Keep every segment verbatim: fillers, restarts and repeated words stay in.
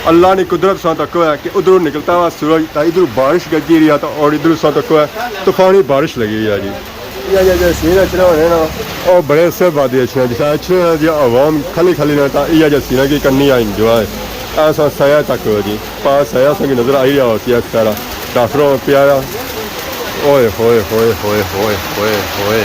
اللہ نی قدرت ساں تکو ہے کہ ادھروں نکلتا ہوا سورج، تا ادھروں بارش گرجی رہی ہے، تا اور ادھروں ساں تکو ہے طوفانی بارش لگی ہوئی ہے جی۔ یہ جیسے سین اچھنا ہونے نا، او بڑے سے وادی اچھنا، جس اچھنا جی عوام کھلی کھلی نہ، تا یہ جیسے سین کی کرنی ہے انجوائے۔ ایسا سایہ تک ہو جی، پاس سایہ سنگ نظر آئی رہا ہوتی ہے سارا۔ ڈاکٹروں پیارا۔ اوئے ہوئے ہوئے ہوئے ہوئے ہوئے ہوئے۔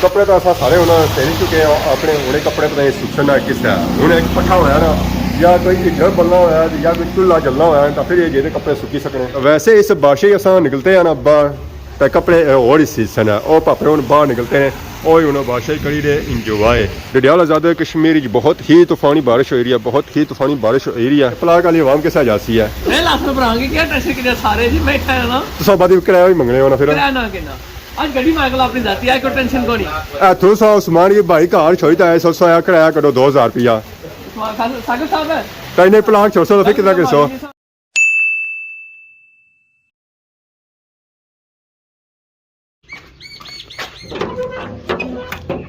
کپڑے تو اساں سارے انہاں سیری چکے ہیں، اپنے ہنے کپڑے پتہ نہیں سکسن نہ کس ہے۔ ہن ایک پٹھا ہویا نا، یا کوئی ہیٹر بلنا ہویا، یا کوئی چولہا جلنا ہویا، تو پھر یہ جیہے کپڑے سکی سکنے۔ ویسے اس بارشے اساں نکلتے ہیں نا باہر، تے کپڑے ہور ہی سیزن ہے۔ او پاپے ہن باہر نکلتے ہیں، اوہی ہن بارشاں کری رہے انجوائے۔ ڈڈیال آزاد کشمیر وچ بہت ہی طوفانی بارش ہوئی رہی ہے، بہت ہی طوفانی بارش ہوئی رہی ہے۔ پلاک والی عوام کسا جاسی ہے؟ میں لاسن بھراں گی کیا ٹینشن کنے سارے جی، میں ٹھہرا نا۔ تساں بعد کرایہ بھی منگنے ہو نا پھر؟ کرایہ نہ کنا۔ اج گڈی ماڑے کول اپنی ذاتی ہے، کوئی ٹینشن کوئی نہیں۔ اے تھو سا عثمان کی بھائی گھر چھوڑی تے آئے سو سا کرایہ کڈو دو ہزار روپیہ۔ عثمان خان ساگر صاحب ہے۔ تے انہیں پلاک چھوڑ سو تو پھر کتنا کرسو؟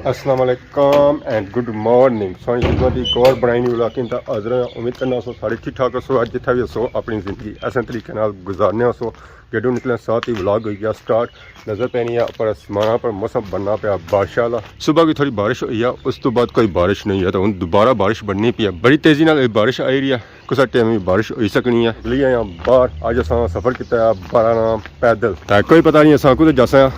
السلام علیکم اینڈ گڈ مارننگ۔ سوہنی خدمت دی گور بنائی نی ولاکن تا حاضر ہاں۔ امید کرنا سو سارے ٹھیک ٹھاک ہو سو، اج جتھا بھی ہو سو اپنی زندگی ایسے طریقے نال گزارنے ہو سو۔ گیڈو نکلے ساتھ ہی ولاگ ہوئی گیا سٹارٹ۔ نظر پینی ہے اپر آسمانہ پر موسم بننا پیا بارشاں والا۔ صبح کی تھوڑی بارش ہوئی ہے، اس تو بعد کوئی بارش نہیں ہے، تو ہن دوبارہ بارش بننی پئی ہے۔ بڑی تیزی نال اے بارش آئی رہی ہے۔ کسا ٹائم وی بارش ہوئی سکنی ہے۔ نکلی آئے آں باہر، اج اساں سفر کیتا ہے بارہ نا پیدل۔ تے کوئی پتہ نہیں اساں کدھر جاساں،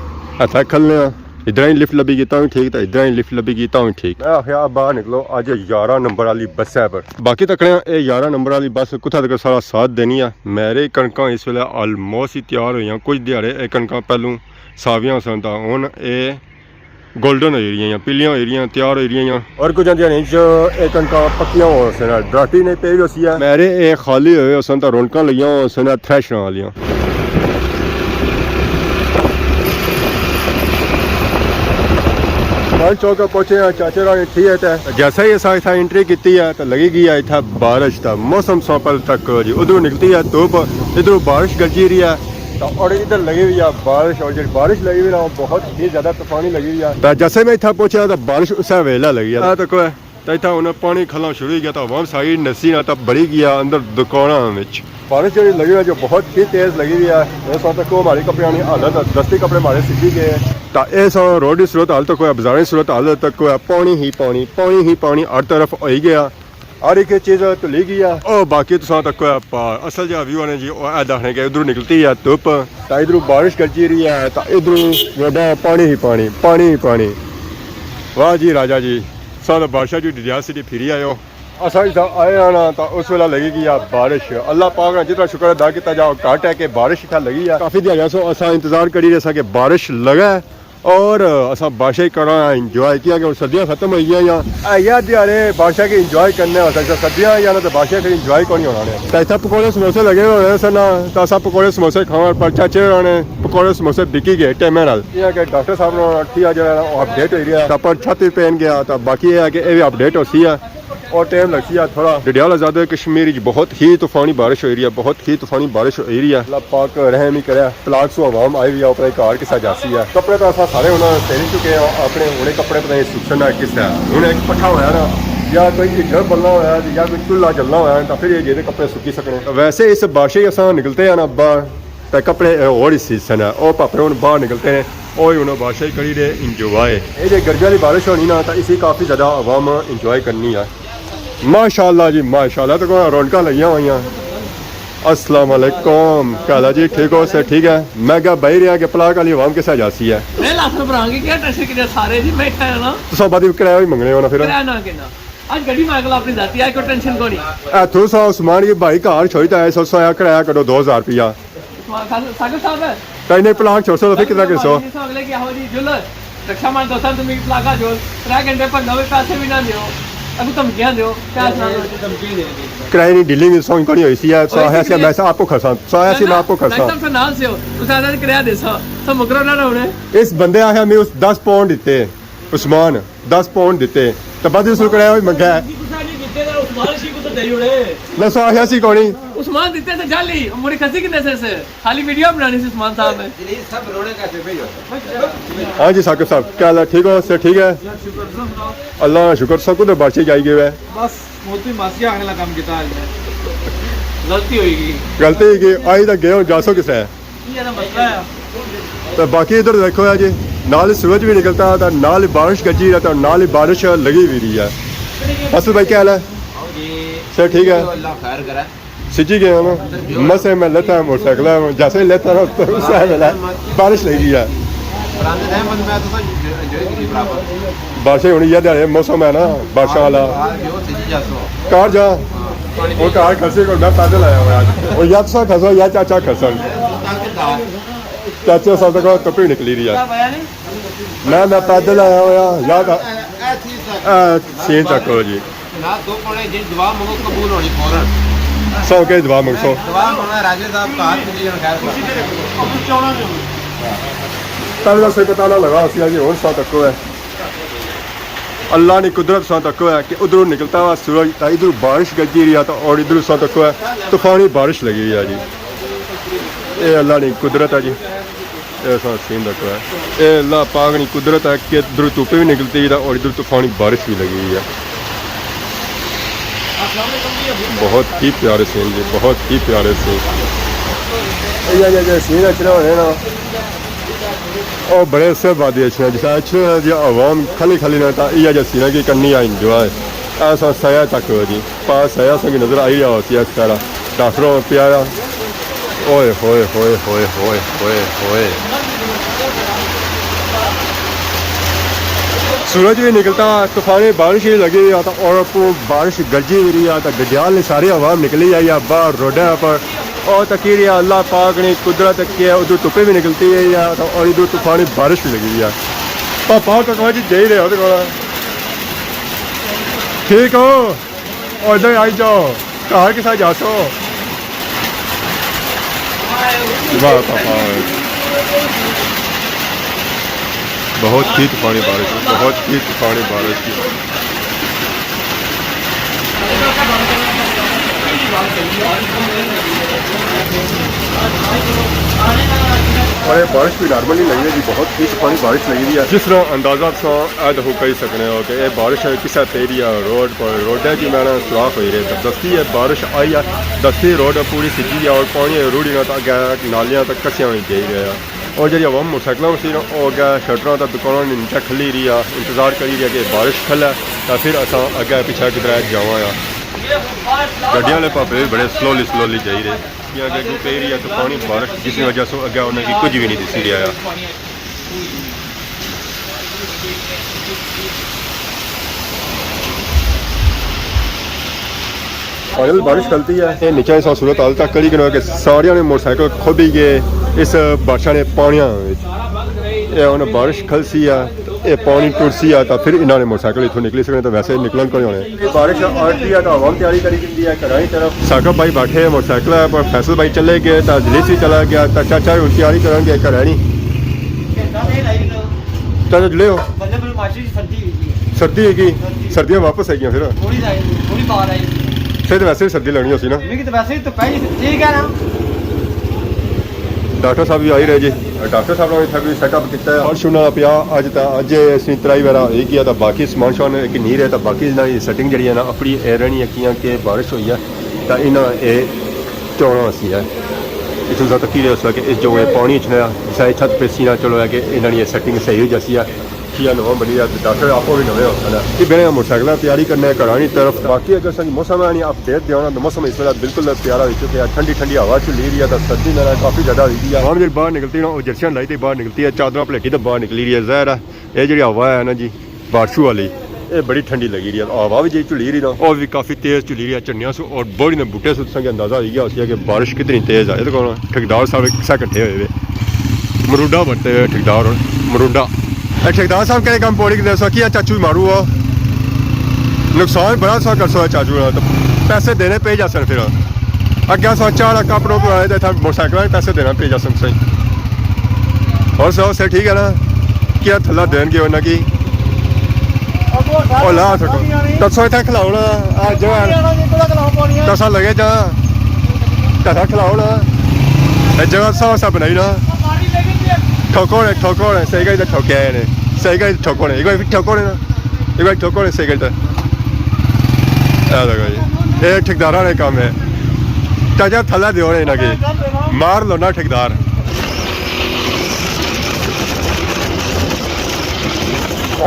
اتھا کھلنے آں۔ ادھر ہی لفٹ لبھی گئی تاں وی ٹھیک، تے ادھر ہی لفٹ لبھی گئی تاں وی ٹھیک۔ میں آخیا باہر نکلو، اج یارہ نمبر والی بس ہے پر۔ باقی تکنے آں اے یارہ نمبر والی بس کتھا تک سارا ساتھ دینی ہے۔ میرے کنکاں اس ویلے آلموسٹ ہی تیار ہوئیاں، کچھ دیہاڑے اے کنکاں پہلوں ساویاں سن تاں ہن اے گولڈن ہوئی رہیاں، پیلیاں ہوئی رہیاں، تیار ہوئی رہیاں۔ اور کچھ آندیاں نہیں جو اے کنکاں پکیاں ہو سن، ڈراٹی نہیں پئی ہوسی ہے۔ میرے اے خالی ہوئے ہو سن تاں رونقاں لگیاں ہو سن تھریشراں والیاں۔ پنچ چوک پہنچے ہیں، چاچے رانے ٹھیک ہے تے جیسا ہی اساں اتھا انٹری کیتی ہے تے لگی گئی ہے اتھا بارش۔ دا موسم ساں پہلے تک جی ادھروں نکلتی ہے دھوپ، ادھروں بارش گرجی رہی ہے۔ تو اور ادھر لگی ہوئی ہے بارش، اور جڑی بارش لگی ہوئی نا، وہ بہت ہی زیادہ طوفانی لگی ہوئی ہے۔ تو جیسے میں اتھا پہنچا تو بارش اسے ویلے لگی ہے۔ آ تکو ہے، تو اتھا ہن پانی کھلنا شروع ہوئی گیا، تو عوام ساری نسی نا، تو بڑی گیا اندر دکاناں وچ۔ بارش جڑی لگی ہوئی ہے، جو بہت ہی تیز لگی ہوئی ہے، اس وقت تک ہمارے کپڑے آنی حالت، دستی کپڑے ہمارے سکی گئے۔ تو اے سا روڈ دی صورت حال تک کوئی، بازاریں صورت حال تک کوئی، پانی ہی پانی، پانی ہی پانی ہر طرف ہوئی گیا۔ ہر ایک چیز تلی گئی ہے۔ او باقی تساں تکو ہے پار، اصل جا ویو آنے جی، او اے دکھنے کہ ادھروں نکلتی ہے دھوپ، تا ادھروں بارش گرجی رہی ہے، تا ادھروں روڈاں پانی ہی پانی، پانی ہی پانی۔ واہ جی راجا جی، سارا بارشاں جو ڈڈیال سٹی پھری آئے ہو۔ اساں اتھا آئے آں نا، تا اس ویلے لگی گئی ہے بارش۔ اللہ پاک نا جتنا شکر ادا کیتا جا، گھٹ ہے کہ بارش اتھا لگی ہے۔ کافی دیہاڑیاں سو اساں انتظار کری رہے ساں کہ بارش لگے۔ اور اساں بارشاں کراں انجوائے، کیا کہ ہن سردیاں ختم ہوئی گیاں۔ اے یار دیہاڑے بارشاں کی انجوائے کرنے ہوسن، سردیاں یا نہ تے بارشاں کی انجوائے کونی ہونا نے۔ تے اتھا پکوڑے سموسے لگے ہوئے سن نا، تے اساں پکوڑے سموسے کھاون پر چاچے ہوراں نے پکوڑے سموسے بکی گئے ٹائمے نال۔ یہ کہ ڈاکٹر صاحب نال ٹھیا جڑا او اپڈیٹ ہوئی رہیا، تے پر چھت پین گیا، تے باقی یہ ہے کہ اے وی اپڈیٹ ہوسی ہے۔ اور ٹائم لگسی ہے تھوڑا۔ ڈڈیال آزاد کشمیر وچ بہت ہی طوفانی بارش ہوئی رہی ہے، بہت ہی طوفانی بارش ہوئی رہی ہے۔ اللہ پاک رحم ہی کرے، پلاک سو عوام آئی ہوئی ہے، اپنے گھر کسا جاسی ہے۔ کپڑے تو اساں سارے ہن پہن چکے ہیں، اپنے ہنے کپڑے پتہ نہیں سکسن نہ کس ہے۔ ہن ایک پٹھا ہویا نا، یا کوئی ہیٹر بلنا ہویا، یا کوئی چولہا جلنا ہویا، تو پھر یہ جیہے کپڑے سکی سکنے۔ ویسے اس بارشے اساں نکلتے ہیں نا باہر، تے کپڑے ہور ہی سیزن ہے، او پاپے ہن باہر نکلتے ہیں۔ اوہی ہن بارشاں کری رہے انجوائے۔ اے جے گرمیاں دی بارش ہونی نا، تاں اسی کافی زیادہ عوام انجوائے کرنی ہے۔ ماشاءاللہ جی، ماشاءاللہ، تے کوئی رونقاں لگیاں ہوئیاں۔ السلام علیکم، کیا حال ہے جی؟ ٹھیک ہو؟ سب ٹھیک ہے؟ میں کہا بھائی رہا کہ پلاک والی عوام کسا جاسی ہے؟ میں لاسن بھراں گی کیا ٹینشن کنے سارے جی، میں ٹھہرا نا۔ تساں بعد کرایہ بھی منگنے ہو نا پھر؟ کرایہ نہ کنا۔ اج گڈی ماڑے کول اپنی ذاتی ہے، کوئی ٹینشن کوئی نہیں۔ اے تھو سا عثمان کی بھائی گھر چھوڑی تے آئے سو، سا کرایہ کڈو دو ہزار روپیہ۔ عثمان خان ساگر صاحب ہے۔ تے انہیں پلاک چھوڑ سو، پھر کتنا کرسو؟ اگلے کی آہو جی، جل، رکشا مان دوستاں تم پلاکا جول، ترے گھنٹے پر نوے پیسے بھی نہ دیو، اگو دھمکیاں دیو، کیا سنا دو؟ کرائے نی ڈیلنگ سو کوئی نہیں ہوئی سی، سو آیا سی میں آپ کو کھسا، سو آیا سی میں آپ کو کھسا۔ تم نال سے ہو، تساں دا کرایہ دے سا، تم مکرو نہ ہونے۔ اس بندے آخیا میں اس دس پاؤنڈ دیتے۔ عثمان دس پاؤنڈ دیتے، تے بعد اس کرایہ بھی منگا ہے۔ نہ سو آخیا سی کونی، عثمان دیتے تھے جعلی، مڑی کھسی کنے سے سے۔ خالی ویڈیو بنانی سی عثمان صاحب نے۔ جنید صاحب رونے کا ایسے بھائی ہوتا ہے۔ ہاں جی ثاقب صاحب، کیا حال ہے؟ ٹھیک ہو؟ صحت ٹھیک ہے؟ اللہ کا شکر، سب کچھ بادشاہ جائی گئے ہوئے۔ بس موتی ماسی آخنے والا کام کیتا آج میں۔ غلطی ہوئی گئی۔ غلطی ہوئی گئی، آئی تک گئے ہو، جاسو کسے ہے؟ یہ نا مسئلہ ہے۔ تو باقی ادھر دیکھو ہے جی، نال ہی سورج بھی نکلتا ہے، تو نال ہی بارش گجی رہتا ہے، نال ہی بارش لگی ہوئی رہی ہے۔ اصل بھائی کیا حال ہے؟ جی۔ صحت ٹھیک ہے؟ اللہ خیر کرے۔ سجی گئے ہاں نا، مسے میں لیتا موٹر سائیکل ہے، جیسے ہی لیتا نا تو اسے ویلے بارش لگی ہے۔ بارشیں ہونی یہ دیہاڑے موسم ہے نا، بارشاں والا۔ کار جا، وہ کار کھسی کو میں پیدل آیا ہوا۔ وہ یا تساں کھسو یا چاچا کھسن۔ چاچے سب تک تپی نکلی رہی ہے۔ میں میں پیدل آیا ہوا، یا سین تک ہو جی۔ جناب، دو پونے جی دعا منگو، قبول ہونی فوراً۔ سو کے دعا منگسو۔ دعا منگنا راجے صاحب کا ہاتھ ملی جانا خیر۔ پہلے سے پتہ نہ لگا سی جی، ہن سا تکو ہے۔ اللہ نی قدرت سا تکو ہے کہ ادھروں نکلتا ہوا سورج، تا ادھروں بارش گجی رہی ہے، تا اور ادھروں سا تکو ہے طوفانی بارش لگی رہی ہے جی۔ اے اللہ نی قدرت ہے جی۔ ایسا سین رکھا ہے۔ اے اللہ پاک نی قدرت ہے کہ ادھر دھوپ بھی نکلتی ہے اور ادھر طوفانی بارش بھی لگی ہوئی ہے۔ بہت ہی پیارے سین جی، بہت ہی پیارے سین۔ یہ جیسے سین اچھنا ہونے نا، او بڑے سے وادی اچھنا، جیسا اچھنا جی عوام کھلی کھلی نہ تھا، یہ جیسا سین کی کرنی ہے انجوائے۔ ایسا سایہ تک ہو جی، پاس سایہ سنگ نظر آئی رہا ہوتی ہے سارا۔ ڈاکٹر پیارا۔ اوئے ہوئے ہوئے ہوئے ہوئے ہوئے ہوئے۔ سورج بھی نکلتا، طوفانی بارش بھی لگی ہوئی آتا، اور اپو بارش گرجی بھی رہی آتا، گڈیال نے ساری عوام نکلی آئی آ باہر روڈے پر۔ اور تکی رہی آ اللہ پاک نے قدرت کے ادھر تپے بھی نکلتی ہے یا تو اور ادھر طوفانی بارش بھی لگی ہوئی آ۔ پاپا ککوا جی جائی رہے ہو تو ٹھیک ہو؟ اور ادھر آئی جاؤ، کہاں کے ساتھ جاسو؟ واہ پاپا، بہت ہی طوفانی بارش، بہت ہی طوفانی بارش کی۔ اور یہ بارش بھی نارمل نہیں لگی ہے جی، بہت ہی طوفانی بارش لگی ہوئی ہے۔ جس طرح اندازہ تساں اے دیکھو کری سکنے ہو کہ اے بارش کسے پئی رہی ہے روڈ پر، روڈے کی میں نا سوراخ ہوئی رہے، زبردستی اے بارش آئی ہے، دستی روڈ پوری سجی ہے اور پانی روڑی نہ تک اگے نالیاں تک کسیاں ہوئی جائی رہے ہیں۔ اور جڑی عوام موٹر سائیکلاں سی نا، او اگے شٹراں تے دکاناں نے نیچے کھلی رہی ہے، انتظار کری رہی ہے کہ بارش کھلے تاں پھر اساں اگے پیچھے کدرے جاواں یا۔ گڈیاں والے پاپے بھی بڑے سلولی سلولی جائی رہے۔ یا اگے کوئی پئی رہی ہے طوفانی بارش، جس کی وجہ سے اگے انہاں کی کچھ بھی نہیں دسی رہا ہے۔ فائنل بارش کھلتی ہے۔ اے نیچے ایسا صورت حال تک کھڑی کنو کہ ساریاں نے موٹر سائیکل کھبی گئے اس بارشاں نے پانیاں وچ۔ اے ہن بارش کھلسی ہے، اے پانی ٹرسی ہے، تاں پھر انہاں نے موٹر سائیکل اتھوں نکلی سکنے، تاں ویسے نکلن کوئی ہونے۔ بارش آ رہی ہے، تاں عوام تیاری کری دی ہے گھراں کی طرف۔ ثاقب بھائی بیٹھے موٹر سائیکل پر، فیصل بھائی چلے گئے، تاں جلیس بھی چلا گیا، تاں چاچا ہن تیاری کرن گے گھراں نی۔ چاچا جلے ہو؟ سردی ہوئی گئی، سردیاں واپس آئی گیاں پھر۔ پھر تو ویسے بھی سردی لگنی ہوسی نا۔ ڈاکٹر صاحب بھی آئی رہے جی۔ ڈاکٹر صاحب نے اتھے بھی سیٹ اپ کیتا ہے۔ فرش انہاں پیا، اج تا اج اس نے ترائی ویرا ہوئی گیا، تا باقی سامان شان ایک نہیں رہے، تا باقی انہاں دی سیٹنگ جڑی ہے نا، اپنی اے رہنی ہے، کیاں کہ بارش ہوئی ہے، تا انہاں اے چونا ہوسی ہے۔ اتنا تکی رہے اس وقت اس جو اے پانی اچھنا ہے، جسا اے چھت پہ سینا چلو ہے کہ انہاں دی اے سیٹنگ صحیح ہو جاسی ہے۔ کیا نواں بنی ہے، ڈاکٹر آپ بھی نویں ہوتا ہے۔ یہ بنے موٹر سائیکل تیاری کرنے گھراں نی طرف۔ باقی اگر سنگ موسم ہے نہیں، اپڈیٹ دینا تو موسم اس ویلے بالکل پیارا ہوئی چکا ہے، ٹھنڈی ٹھنڈی ہوا چلی رہی ہے، تو سردی میں کافی زیادہ ہوئی گئی ہے۔ عوام جب باہر نکلتی ہے نا، وہ جرسیاں لائی تے باہر نکلتی ہے، چادراں پلیٹی تے باہر نکلی رہی ہے۔ ظاہر ہے یہ جڑی ہوا ہے نا جی بارشوں والی، یہ بڑی ٹھنڈی لگی رہی ہے۔ ہوا بھی جی جھلی رہی نا، وہ بھی کافی تیز جھلی رہی ہے۔ چنیاں سو اور بوڑی نے بوٹے سو تساں کی اندازہ ہوئی گیا اس لیے کہ بارش کتنی تیز ہے۔ یہ تو کون ٹھیکیدار صاحب ایک سا کٹھے ہوئے ہوئے مروڈا بٹے ہوئے ٹھیکیدار، مروڈا۔ اے ٹھیکیدار صاحب کہڑے کام پوڑی کنے سو کیا چاچو مارو ہو؟ نقصان بڑا سا کر سو چاچو نا، تو پیسے دینے پے جاسن پھر۔ اگے سو چاڑا کپ روک لائے تے اتھا موٹر سائیکل والے پیسے دینا پے جاسن سہی۔ اور سو سے ٹھیک ہے نا؟ کیا تھلا دین گے انہاں کی؟ او لا سکو۔ تسو اتھا کھلاؤ نا، آ جا۔ تسا لگے جا۔ ٹھا کھلاؤ نا۔ اے جگہ سا سا بنائی نا۔ ٹھوکو نے، ٹھوکو نے، صحیح گل تے ٹھوکے آئے نے۔ صحیح گل تے ٹھوکو نے۔ ایک بار ٹھوکو نے نا۔ ایک بار ٹھوکو نے صحیح گل تے۔ اے دیکھو جی۔ اے ٹھیکیداراں نے کم ہے۔ چاچا تھلا دیو نے انہاں کی۔ مار لو نا ٹھیکیدار۔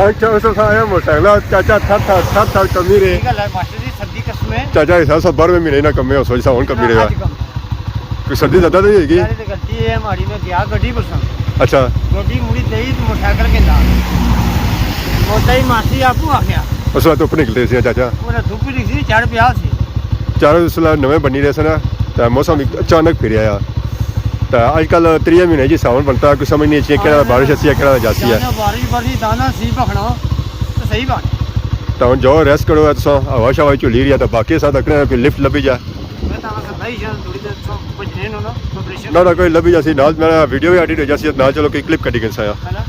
اچھا، اس سا آیا موٹر سائیکل، چاچا تھر تھر، تھر تھر کمی رہے۔ ٹھیک ہے، ماشٹر جی، سردی قسم ہے۔ چاچا، اس سا بارہویں مہینے نہ کمے ہو، سوچ سا ہن کمی رہے۔ اج کم۔ کوئی سردی زیادہ تو نہیں ہوئی گی؟ یار، یہ غلطی ہے ہماری، میں گیا گڈی پسند۔ اچھا۔ گڈی مڑی تئی تو موٹر سائیکل کے اندر۔ موٹا ہی ماسی آپ آ گیا۔ اس وقت دھپ نکلتے سی چاچا۔ وہ دھپ نکلتی سی، چڑھ پیا سی۔ چار اس ویلے نویں بنی رہے سن، تے موسم اچانک پھر آیا۔ تے اج کل تریے مہینے جی ساون بنتا، کوئی سمجھ نہیں اچھی کہڑا بارش اسی ہے، کہڑا جاسی ہے۔ دانا بارش برسی، دانا سی بکھنا، تو صحیح بات۔ تے ہن جاؤ ریسٹ کرو، تساں ہوا شوا جھولی رہیا، تے باقی ساتھ اکنے کوئی لفٹ لبھی جائے۔ میں تاں سدا ہی شان تھوڑی دیر تساں بجنے نو نا، آپریشن۔ نہ، نہ، کوئی لبھی جاسی، نال میرا ویڈیو بھی ایڈٹ ہو جاسی، نال چلو کوئی کلپ کڈی گنسا آ۔ ہے نا؟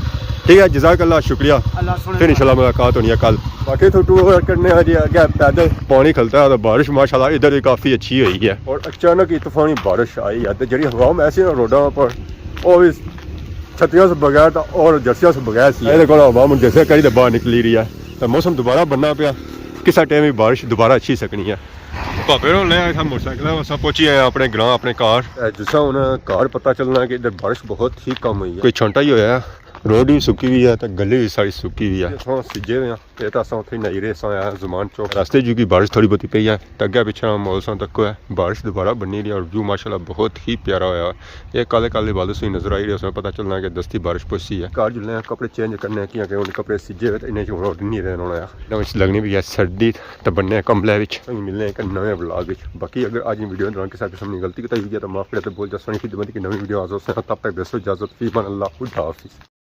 ٹھیک ہے، جزاک اللہ، شکریہ۔ اللہ سونے پھر انشاءاللہ ملاقات ہونی ہے کل۔ باقی تو ٹور کرنے آ جی، اگے پیدل پانی کھلتا ہے، تو بارش ماشاءاللہ ادھر بھی کافی اچھی ہوئی ہے۔ اور اچانک ہی طوفانی بارش آئی ہے، تے جڑی عوام ایسی نا روڈاں پر، وہ بھی چھتریاں سے بغیر تھا اور جرسیاں سے بغیر سی۔ اے دیکھو نا، عوام جیسے کہیں دے باہر نکلی رہی ہے، تو موسم دوبارہ بننا پیا، کسا ٹائم بھی بارش دوبارہ اچھی سکنی ہے۔ پاپے نو لے آئے تھا موٹر سائیکل، اساں پہنچی آئے اپنے گراں، اپنے گھر۔ اے جسا ہن گھر پتہ چلنا کہ ادھر بارش بہت ہی کم ہوئی ہے۔ کوئی چھانٹا ہی ہویا ہے، روڈ بھی سکی ہوئی ہے تے گلی بھی ساری سکی ہوئی ہے۔ اساں سجے ہوئے ہاں، اے تاں اساں اتھے نائی رہے ساں، اے زمان چوک۔ راستے جو کی بارش تھوڑی بہتی پئی ہے، تے اگے پچھے ماحول ساں تک ہے، بارش دوبارہ بنی رہی ہے اور ویو ماشاءاللہ بہت ہی پیارا ہویا ہے۔ اے کالے کالے بادل سوئی نظر آئی رہے، اس میں پتہ چلنا کہ دستی بارش پہنچی ہے۔ گھر جلنے آں، کپڑے چینج کرنے آں، کیونکہ ہن کپڑے سجے ہوئے تے انہیں چ ہن روڈ نہیں رہن ہونا ہے۔ انہاں وچ لگنی پئی ہے سردی تے بننے آں کمبلے وچ۔ ملنے آں اک نویں ولاگ وچ۔ باقی اگر اج نی ویڈیو دوران کسے قسم نی غلطی کوتاہی ہوئی ہے تاں معاف کرے تے بہت جلد تساں نی خدمت اک نویں ویڈیو حاضر ہوساں۔ تب تک دیسو اجازت، فی امان اللہ، خدا حافظ۔